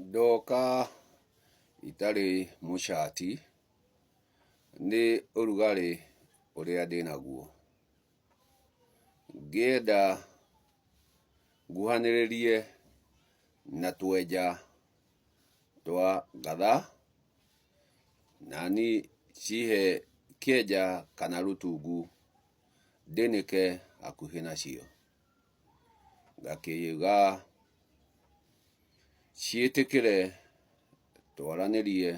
Ndoka itarĩ mũcati nĩ ũrugarĩ ũrĩa ndĩnaguo. Ngĩenda nguhanĩrĩrie na twenja twa ngatha, nani cihe kĩenja kana rũtungu ndĩnĩke hakuhĩ nacio. Ngakiuga ciĩtĩkĩre twaranĩrie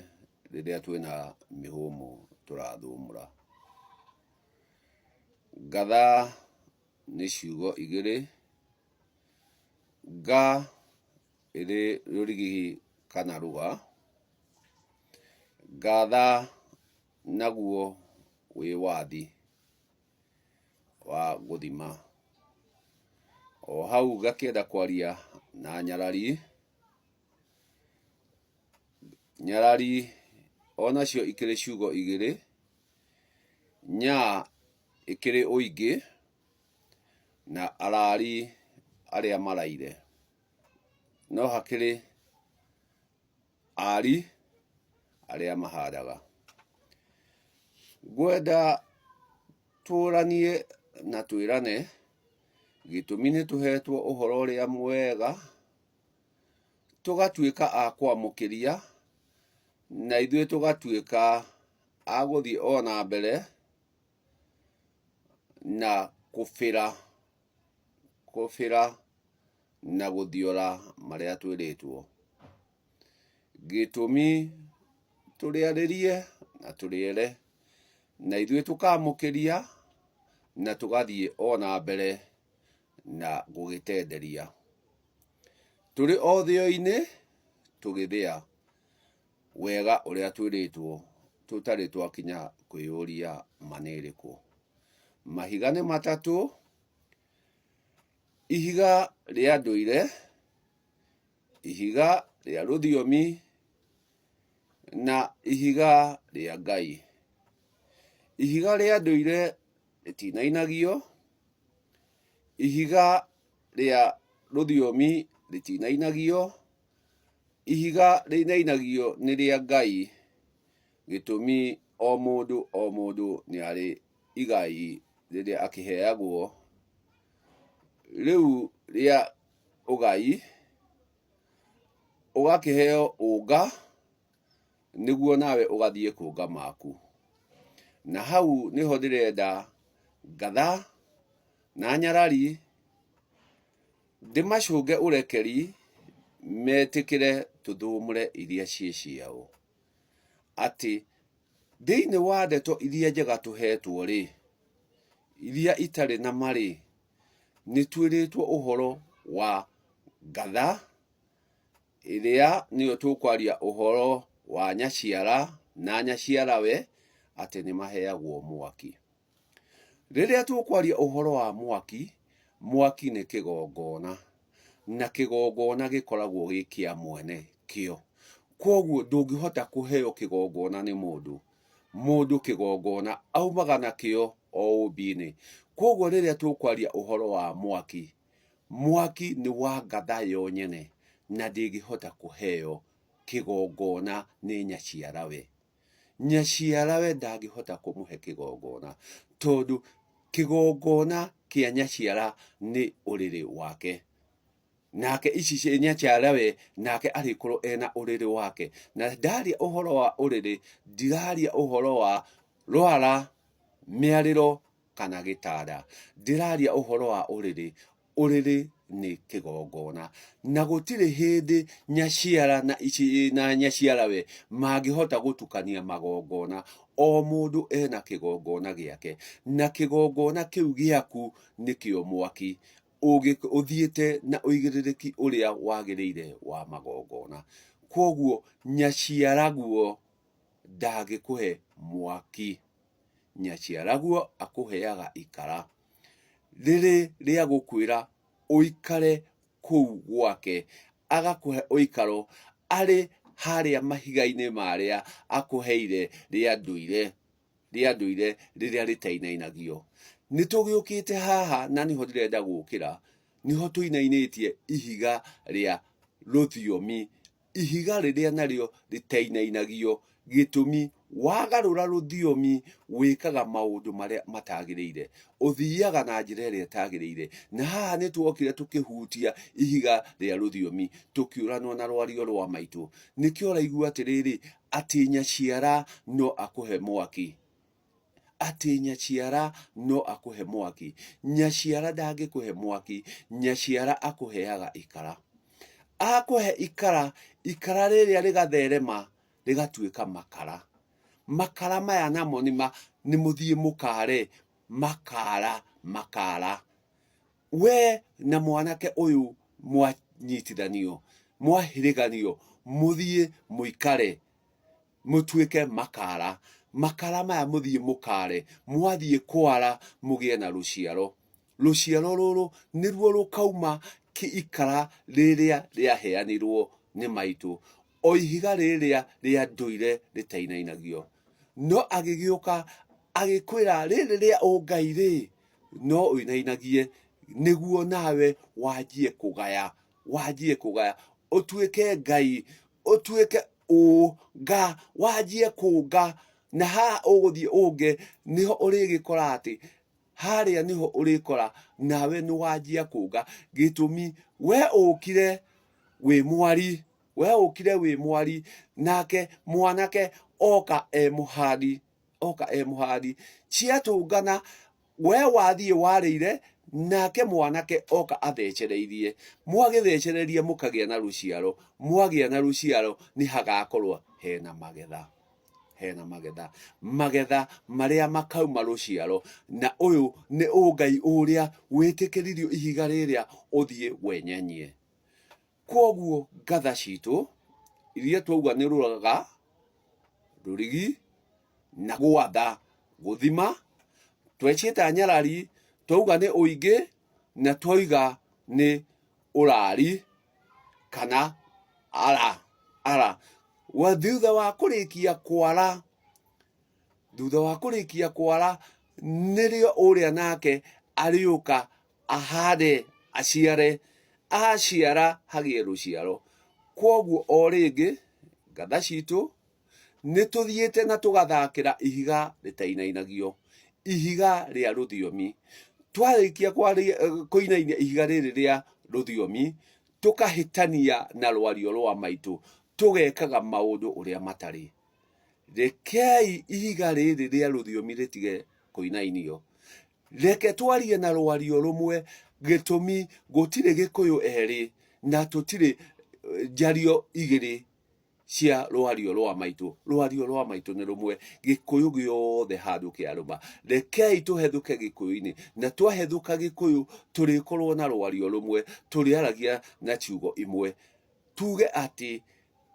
rĩrĩa twĩna mĩhũmũ tũrathũmũra. Ngatha nĩ ciugo igĩrĩ, nga ĩrĩ rũrigi kana rũa, ngatha naguo wĩ wathi wa gũthima. O hau ngakĩenda kwaria na nyarari, nyarari onacio ikĩrĩ ciugo igĩrĩ, nya ĩkĩrĩ ũingĩ na arari arĩa maraire. No hakĩrĩ ari arĩa mahandaga. Ngwenda tũranie na twĩrane, gĩtũmi nĩ tũhetwo ũhoro ũrĩa mwega, tũgatuĩka a kwamũkĩria, na ithuĩ tũgatuĩka a gũthiĩ o na mbere na kũbĩra, kũbĩra na gũthiora marĩa twĩrĩtwo. Gĩtũmi tũrĩarĩrie na tũrĩere, na ithuĩ tũkamũkĩria na tũgathiĩ o na mbere na gũgĩtenderia. Tũrĩ o thĩo-inĩ tũgĩthĩa wega ũrĩa twĩrĩtwo tũtarĩ twakinya kwĩyũria ma nĩ ĩrĩkũ. Mahiga nĩ matatũ, ihiga rĩa ndũire, ihiga rĩa rũthiomi na ihiga rĩa Ngai. Ihiga rĩa ndũire rĩtinainagio, ihiga rĩa rũthiomi rĩtinainagio, ihiga rĩinainagio nĩ rĩa Ngai, gĩtũmi o mũndũ o mũndũ nĩ arĩ igai rĩrĩa akĩheagwo, rĩu rĩa ũgai, ũgakĩheo ũnga, nĩguo nawe ũgathiĩ kũnga maku. Na hau nĩho ndĩrenda ngatha na nyarari ndĩmacũnge ũrekeri metĩkĩre tũthũmũre iria ciĩ ciao. Atĩ thĩinĩ wa ndeto iria njega tũhetwo-rĩ, iria itarĩ na ma-rĩ, nĩ twĩrĩtwo ũhoro wa ngatha ĩrĩa nĩyo tũkwaria ũhoro wa nyaciara na nyaciarawe atĩ nĩ maheagwo mwaki. Rĩrĩa tũkwaria ũhoro wa mwaki, mwaki nĩ kĩgongona, na kĩgongona gĩkoragwo gĩ kĩa mwene kĩo. Kwoguo ndũngĩhota kũheo kĩgongona nĩ mũndũ, mũndũ kĩgongona aumaga nakĩo o ũmbi-inĩ. Kwoguo rĩrĩa tũkwaria ũhoro wa mwaki, mwaki nĩ wa ngatha yo nyene na ndĩngĩhota kũheo kĩgongona nĩ nyaciarawe. Nyaciarawe ndangĩhota kũmũhe kĩgongona tondũ kĩgongona kĩa nyaciara nĩ ũrĩrĩ wake. Nake ici cia nyaciarawe nake arĩkorwo ena ũrĩrĩ wake. Na ndaria ũhoro wa ũrĩrĩ ndiraria ũhoro wa rwara, mĩarĩro kana gĩtanda. Ndĩraria ũhoro wa ũrĩrĩ. Ũrĩrĩ nĩ kĩgongona. Na gũtirĩ hĩndĩ nyaciara na ici na nyaciarawe mangĩhota gũtukania magongona. O mũndũ ena kĩgongona gĩake. Na kĩgongona kĩu gĩaku nĩkĩo mwaki. Ũthiĩte na ũigĩrĩrĩki ũrĩa wagĩrĩire wa magongona. Kwoguo nyaciaraguo ndangĩkũhe mwaki. Nyaciaraguo akũheaga ikara rĩrĩ rĩa gũkwĩra ũikare kũu gwake, agakũhe ũikaro arĩ harĩa mahiga-inĩ marĩa akũheire rĩa ndũire, rĩa ndũire rĩrĩa rĩtainainagio. Nĩ tũgĩũkĩte haha na nĩho ndĩrenda gũkĩra, nĩho tũinainĩtie ihiga rĩa rũthiomi. Ihiga rĩrĩa narĩo rĩtainainagio, gĩtũmi wagarũra rũthiomi wĩkaga maũndũ marĩa matagĩrĩire, ũthiaga na njĩra ĩrĩa ĩtagĩrĩire. Na haha nĩ tuokire tũkĩhutia ihiga rĩa rũthiomi, tũkĩũranwo na rwario rwa maitũ. Nĩkĩo ũraigua atĩrĩrĩ, atĩ nyaciara no akũhe mwaki. Atĩ nyaciara no akũhe mwaki. Nyaciara ndangĩkũhe mwaki, nyaciara akũheaga ikara. Akũhe ikara, ikara rĩrĩa rĩgatherema rĩgatuĩka makara. Makara maya namo nĩma nĩ mũthiĩ mũkare makara makara. We na mwanake ũyũ mwanyitithanio, mwahĩrĩganio, mũthiĩ mũikare mũtuĩke makara. Makara maya mũthiĩ mũkare, mwathiĩ kwara mũgĩe na rũciaro. Rũciaro rũrũ nĩruo rũkauma ikara rĩrĩa rĩaheanirwo nĩ maitũ, o ihiga rĩrĩa rĩa ndũire rĩtainainagio. No agĩgĩũka agĩkwĩra rĩrĩ rĩa ũngai rĩ, no ũinainagie nĩguo nawe wanjie kũgaya, wanjie kũgaya, ũtuĩke Ngai, ũtuĩke ũnga, wanjie kũnga, na haha ũgũthiĩ ũnge, nĩho ũrĩgĩkora atĩ harĩa nĩho ũrĩkora nawe nĩ wanjia kũnga. Gĩtũmi we ũkire wĩ mwari, we ũkire wĩ mwari, nake mwanake oka e mũhandi, oka e mũhandi. Ciatũngana we wathiĩ warĩire nake mwanake oka athecereirie. Mwagĩthecereria mũkagĩa na rũciaro, mwagĩa na rũciaro nĩ hagakorwo hena magetha, hena magetha, magetha marĩa makauma rũciaro. Na ũyũ nĩ ũngai ũrĩa wĩtĩkĩririo ihiga rĩrĩa ũthiĩ wenyenyie. Kwoguo ngatha citũ iria twauga nĩ rũraga, rũrigi na gwatha, gũthima, tweciĩta nyarari, twauga nĩ ũingĩ na twauga nĩ ũrari kana ara, ara. Thutha wa kũrĩkia kwara, thutha wa kũrĩkia kwara nĩrĩo ũrĩa nake arĩũka ahande aciare, aciara hagĩe rũciaro. Kwoguo o rĩngĩ ngatha citũ nĩ tũthiĩte na tũgathakĩra ihiga rĩtainainagio, ihiga rĩa rũthiomi. Twarĩkia kũinainia ihiga rĩrĩ rĩa rũthiomi, tũkahĩtania na rwario rwa maitũ, tũgekaga maũndũ ũrĩa matarĩ. Rekei ihiga rĩrĩ rĩa rũthiomi rĩtige kũinainio. Reke twarie na rwario rũmwe, gĩtũmi gũtirĩ Gĩkũyũ erĩ na tũtirĩ njario igĩrĩ cia rwario rwa maitũ. Rwario rwa maitũ nĩ rũmwe, Gĩkũyũ gĩothe handũ kĩarũma. Rekei tũhethũke Gĩkũyũ-inĩ, na twahethũka Gĩkũyũ tũrĩkorwo na rwario rũmwe, tũrĩaragia na ciugo imwe. Tuge atĩ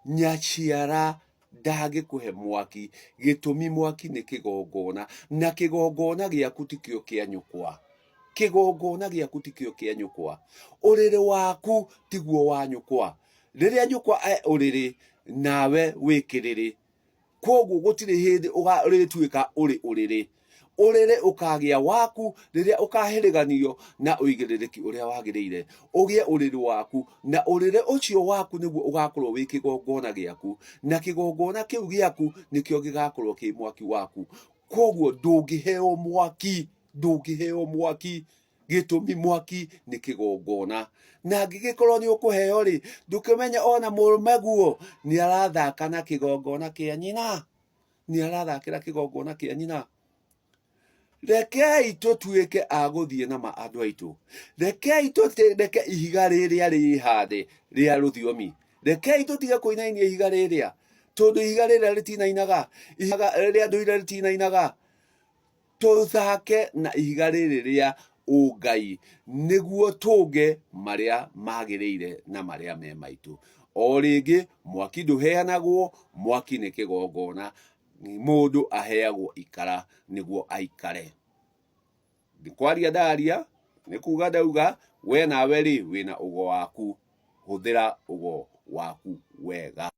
nyaciara ndangĩkũhe mwaki, gĩtũmi mwaki nĩ kĩgongona, na kĩgongona gĩaku tikĩo kĩa nyũkwa. Kĩgongona gĩaku tikĩo kĩa nyũkwa. Ũrĩrĩ waku tiguo wa nyũkwa. Rĩrĩa nyũkwa e ũrĩrĩ, nawe wĩ kĩrĩrĩ. Kwoguo gũtirĩ hĩndĩ ũrĩtuĩka ũrĩ ũrĩrĩ. Ũrĩrĩ ũkagĩa waku rĩrĩa ũkahĩrĩganio na ũigĩrĩrĩki ũrĩa wagĩrĩire. Ũgĩe ũrĩrĩ waku, na ũrĩrĩ ũcio waku nĩguo ũgakorwo wĩ kĩgongona gĩaku, na kĩgongona kĩu gĩaku nĩkĩo gĩgakorwo kĩ mwaki waku. Kwoguo ndũngĩheo mwaki, ndũngĩheo mwaki. Gĩtũmi mwaki nĩ kĩgongona. Na angĩgĩkorwo nĩ ũkũheo rĩ, ndũkĩmenye ona mũrũmeguo nĩ arathaka na kĩgongona kĩa nyina, nĩ arathakĩra kĩgongona kĩa nyina. Rekei tũtuĩke a gũthiĩ na ma andũ aitũ. Rekei tũreke ihiga rĩrĩa rĩhande rĩa rũthiomi. Rekei tũtige kũinainia ihiga rĩrĩa, tondũ ihiga rĩrĩa rĩtinainaga, ihiga rĩrĩa ndũire rĩtinainaga. Tũthake na ihiga rĩrĩ rĩa ũngai nĩguo tũnge marĩa magĩrĩire na marĩa me maitũ. O rĩngĩ, mwaki ndũheanagwo, mwaki nĩ kĩgongona, mũndũ aheagwo ikara nĩguo aikare. Nĩ kwaria ndaria, nĩ kuga ndauga, we nawe rĩ, wĩna ũgo waku, hũthĩra ũgo waku wega.